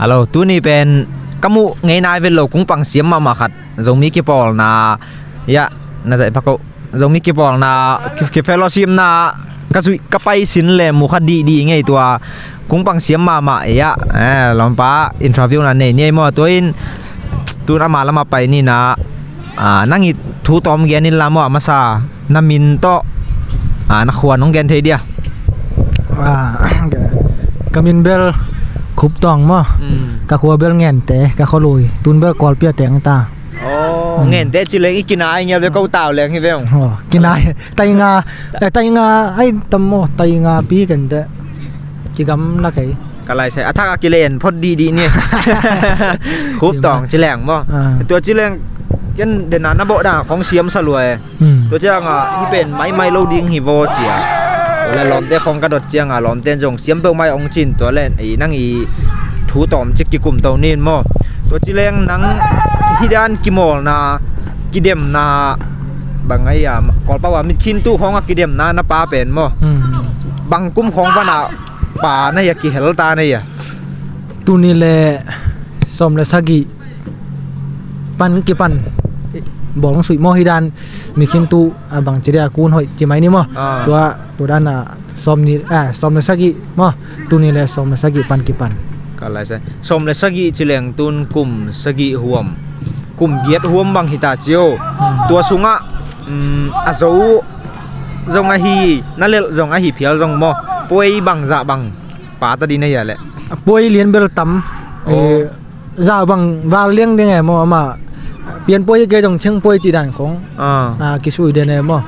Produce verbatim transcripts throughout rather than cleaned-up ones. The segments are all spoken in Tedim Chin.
Hello, tuni pen ka muh ngei nai vet lo kung pang siam mahmah khat, Zomi kipawlna, ya, na zaih pak uh. Zomi kipawlna, ki, ki fellowshipna ka zuih, ka pai sin le mu kha dihdih ngei tua kung pang siam mahmah, ya, eh, lawmpa interview na nei ni ei maw, tua in tun ama lamah pai ni na, ah, nang i thu tawm gen in la maw, a masa na min tawh, ah, na khua nong gen thei dia. Ah, ka min bel Khup Tawng maw. Mm. Ka khua bel Ngente, ka khua lui. Tun bel Kawlpi a teng ta. Oh, mm. Ngente ci leng i kinai ngial ve, ko tau leng hi ve ung. Oh, kinai, tai nga, eh, tai nga, ai tam maw, tai nga pi kente. Kigamla kei. Ka lai sai, a thak a kilen phot dihdih ni. Khup Tawng ci leng maw. Ah. Tua ci leng, ken dena na bawh dan khong siam sa lua e. Hmm. Tua ciang a, hi pen maimai lo ding hi vaw cia. Tua le lawmte khong ka dot ciang a, lawmte zong siam peuhmai ong cin, tua le i nang i thu tawm cik kikum to nin maw. Tua ci leng nang hi dan kimawlna, kidemna, bang ai a, Kawlpau a mitkhin tu khong a kidemna na pa pen maw. Hmm. Bang kum khong pan a pa na hi a, kihel ta na hi a. Tuni le sawm le sagih pan kipan bawl hong suih maw, hi dan mitkhin tu, ah, bang ci dia, kun hoih ci mai ni maw. Ah. Tua, tua dan a sawm ni, ah, sawm le sagih maw. Tuni le sawm le sagih pan kipan. Ka lai sai. Sawm le sagih ci leng tun kum sagih huam, kum giat huam bang hi ta cio. Hmm. Tua sungah, mm, a zo zong ahi, na lelh zong ahi phial zong maw, puai bangzah bang pa ta ding na hia leh? A puai lian bel tam. Oh. Eh, za bang val liang ding e maw, ama pian puai hi kei zong ceng puai ci dan khong. Ah. Ah, kisui den e maw.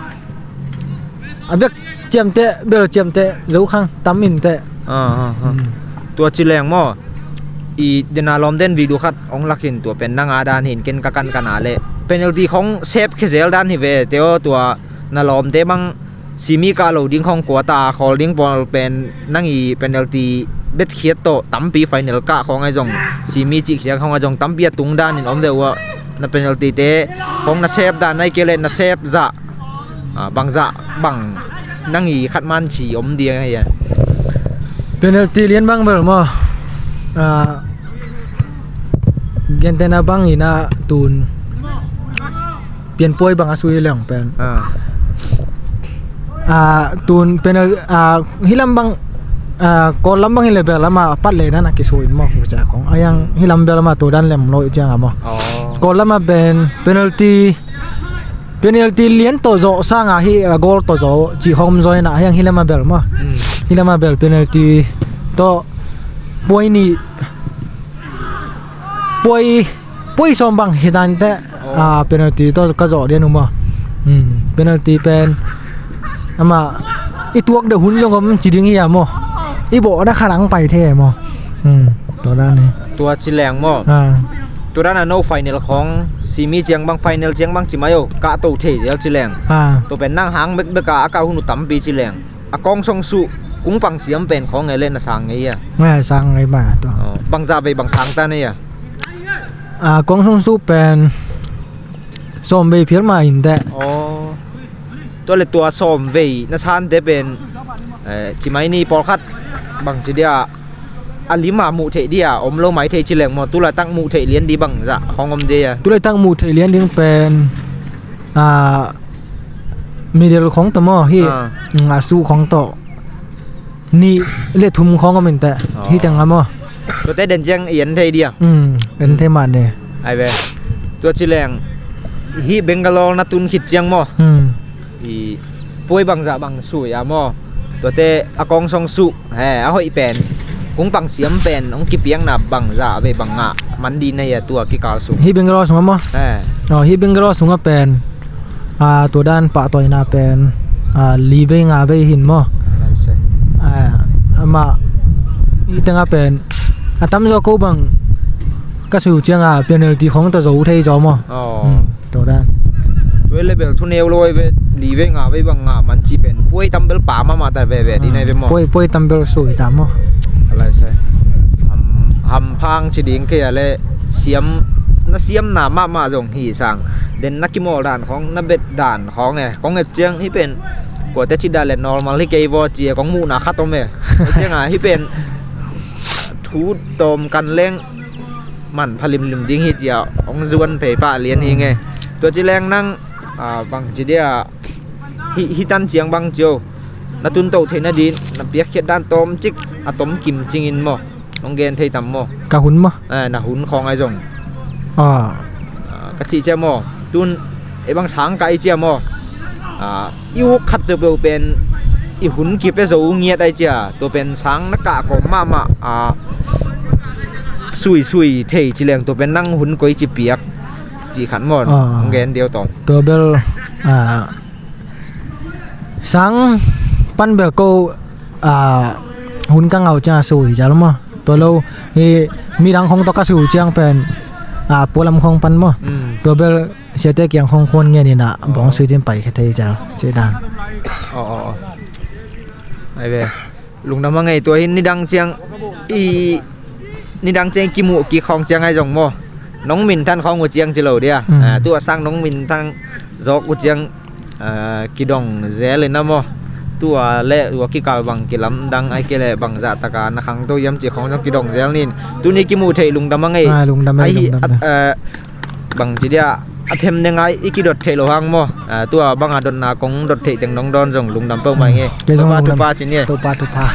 A bek ciamteh, bel ciamteh, zo khang tam in teh. Ah, ah, ah. Hmm. Tua ci leng maw, i dena lawm den video khat ong lak in, tua pen nang a dan hin ken ka kan kan a leh penalty khong sep khe zel dan hi ve, teo tua na lawmte bang simi kah lo ding khong kua ta, khawl ding pawl pen nang i penalty bet khiat tawh tampi final kah khong ai zong, simi cih khiat khong ai zong tampi a tung dan in om ve uh a, na penalty te khong na sep dan ai kei leh na sep zah, ah, bangzah bang nang i khat man ci om ding ai a. Penalty lian bang bel maw. Ah, gentena bang ina tun pianpuai bang a sui leng pen. Ah. Ah, tun penal, ah, hilam bang, ah, Kawl lam bang hi le bel lama pat le nan a kisui maw, ku cia kong. Ayang hilam bel lama tu dan lem lo i ciang a maw. Oh. Kawl lama pen penalty, penalty lian tawh zawh sang a hi, ah, goal tawh zawh ci hom zoi na, ayang hilama bel maw. Hmm. Hilama bel penalty tawh puai ni, puai, puai sawm bang hi dan teh. Oh. Ah, penalty tawh ka zawh dian uh maw. Hmm, penalty pen ama i tuak deuh hun zong om ci ding hi a maw. I bawh na kha nang pai thei maw. Hmm, tua dan hi. Tua ci leng maw. Ah. Tua dan a no final khong, simi ciang bang, final ciang bang ci mai o, kah to thei zel ci leng. Ah. Tua pen nang hang bekbek a, a kah hun uh tampi ci leng. A kawng song suh, kung pang siam pen khong ngei leh na sang ngei a. Ngei sang ngei ma tua. Oh, bangzah vei bang sang ta nei a. A kawng song suh pen sawm vei phial ma in teh. Oh. Tua le tua sawm vei na sante pen, eh, ci mai ni pawlkhat bang ci dia, a lima muh theih dia om lo mai thei ci leng maw, tulaitak muh theih lian di bangzah khong om dia. Tulaitak muh theih lian ding pen, ah, middle khong tawh maw, hi, ah, mm, a suh khong tawh nih le thum khong om in teh. Oh. Hi teng a maw. Tuate den ciang i en thei dia. Hmm, en thei mah ne. Ai ve. Tua ci leng, hi Bangalore na tun khit ciang maw. Hmm. I puai bangzah bang sui a maw. Tuate a kawng song suh, he, a hoih pen, kung pang siam pen hong kipiakna bangzah vei bang ngah man di na hia tua kikal sung. Hi Bangalore sung a maw. He. Oh, hi Bangalore sung a pen, ah, tua dan pahtawina pen, ah, li vei nga vei hin maw. Lai sai. Ah, amah i teng a pen a tamzaw ko bang ka sui uh ciang a penalty khong tawh zo thei zaw maw. Oh. Hmm, tua dan. Tua le bel thu neu lo ai ve, li vei nga vei bang ngah man ci pen puai tam bel pa mahmah ta veve di nai ve maw. Puai, puai tam bel sui ta maw. Lai sai. Ham, ham phang ci ding kei a le siam, na siamna mahmah zong hi sang. Den na kimawl dan khong, na bet dan khong e. Kong et ciang hi pen kuate ci dan le normal hi kei vaw ci e, kong muhna khat om e. Ciang a hi pen Thu tawm kan leng man pha limlim ding hi cia hong zuan phei pah lian hi nge. Tua ci leng nang, ah, bang ci dia, hi, hi tan ciang bang cio na tun to theih nadin na piakkhiat dan tawm cik a tom kim cingin maw? Nong gen thei tam maw? Ka hun maw? Eh, na hun khawng ai zong. Ah. Ah, ka cih cia maw? Tun ei bang sang ka ai cia maw? Ah, i uk khat peuhpeuh pen i hun kipia zo ngiat ai cia, tua pen sang na kah kawm mahmah, ah, suisui thei ci leng tua pen nang hun koi ci piak cih khat maw? Ah. Hong gen diau tawm. Tua bel, ah, sang pan bel ko, ah, hun ka ngau ciang a sui zel maw? Tua lo, i midang khong tawh ka sui ciang pen, ah, pualam khong pan maw? Mm. Tua bel siate kiang khong khuan ngen in a bawng sui din pai kha thei zel cih dan. Aw, aw, aw. Ai ve. Lungdam a ngei tua hin nidang ciang i, nidang ciang kimuh kik khawng ciang ai zong maw? Nong minthan khawng uh ciang ci lo dia. Mm. Ah, tua sang nong minthan zawk uh ciang, ah, kidong zel in a maw? Tua le tua kikal bang kilamdang ai kei le bang zahtaka na khangto hiam ci khawng zong kidong zel nin. Tuni kimuh theih lungdam a ngei. Ah, lungdam a ngei, ai hi, lungdam a, ah, bang ci dia a them ne ngai i kidot theih lo hang maw? Ah, tua banga dotna kong dot theih teng dong dawn zong lungdam peuhmah nge. Kei zong Topa lungdam. Thupha ci ni e. Topa thupha.